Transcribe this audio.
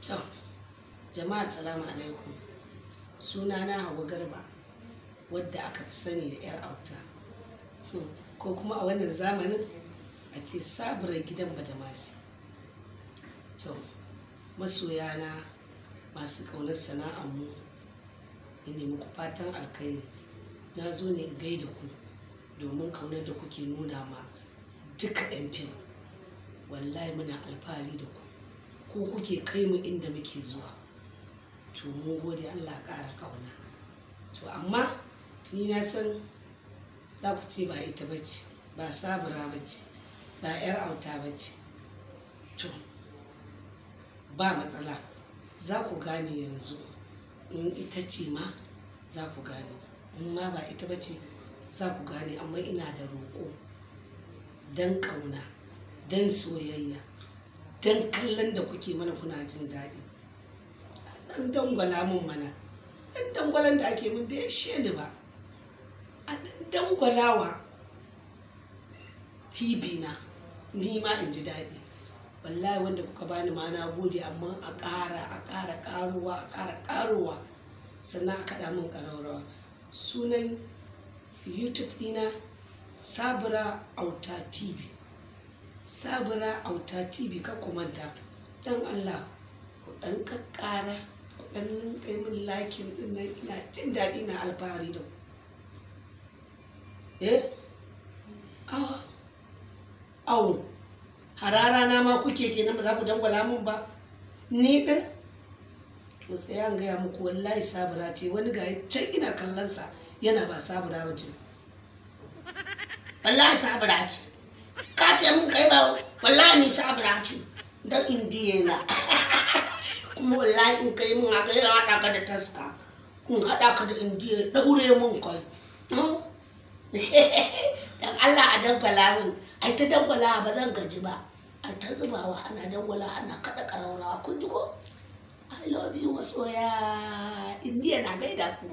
To, jama'a, salamu alaikum. Sunana Hauwa Garba, wadda aka fi sani da 'yar auta. Ko kuma a wannan zamanin a ce Sabuwar gidan Badamasi. To, masoyana masu ƙaunar sana'armu, ina muku fatan alkhairi. Na zo ne in gaida ku domin ƙaunar da kuke nuna ma duka 'yan fim. Wallahi muna alfahari da ku. Ku kuke kai mu inda muke zuwa. To, mun gode, Allah ƙara ƙauna. To, amma ni na san za ku ce ba ita ba ce, ba Sabura ba ce, ba 'yar auta ba ce. To, ba matsala. Za ku gane yanzu. In ita ce ma za ku gane. In ma ba ita ba ce za ku gane, amma ina da roƙo don ƙauna, don soyayya, don kallon da kuke mana kuna jin daɗi. Ɗan dangwala mun mana. Ɗan dangwalan da ake min bai ishe ni ba. A ɗan dangwalawa TV na, ni ma in ji daɗi. Wallahi wanda kuka bani ma na gode, amma a ƙara, a ƙara ƙaruwa, a ƙara ƙaruwa, sannan a kaɗa min ƙararrawa. Sunan YouTube ɗina Sabura Auta TV. Sabura Auta TV, kar ku manta. Don Allah ku ɗan ƙaƙƙara, ku ɗan rinƙa min liking ɗin nan, ina jin daɗi, ina alfahari da ku. Eh? Ah. Au. Harara na ma kuke kenan, ba za ku dangwala min ba. Ni ɗin? To, tsaya in gaya muku, wallahi Sabura ce. Wani ga can ina kallon sa yana ba Sabura ba ce. Wallahi Sabura ce. Ka ce mun kai ba, wallahi ni Sabura ce. Dan indiye na. Kuma wallahi in kai mun haka ya haɗa ka da taska. In haɗa ka da indiye ɗaure mun kai. Dan Allah a dangwala min. Ai ta dangwala, ba zan gaji ba. Ai ta zubawa ana dangwala, ana kaɗa ƙararrawa, kun ji ko? I love you, masoya. Indiya na gaida ku.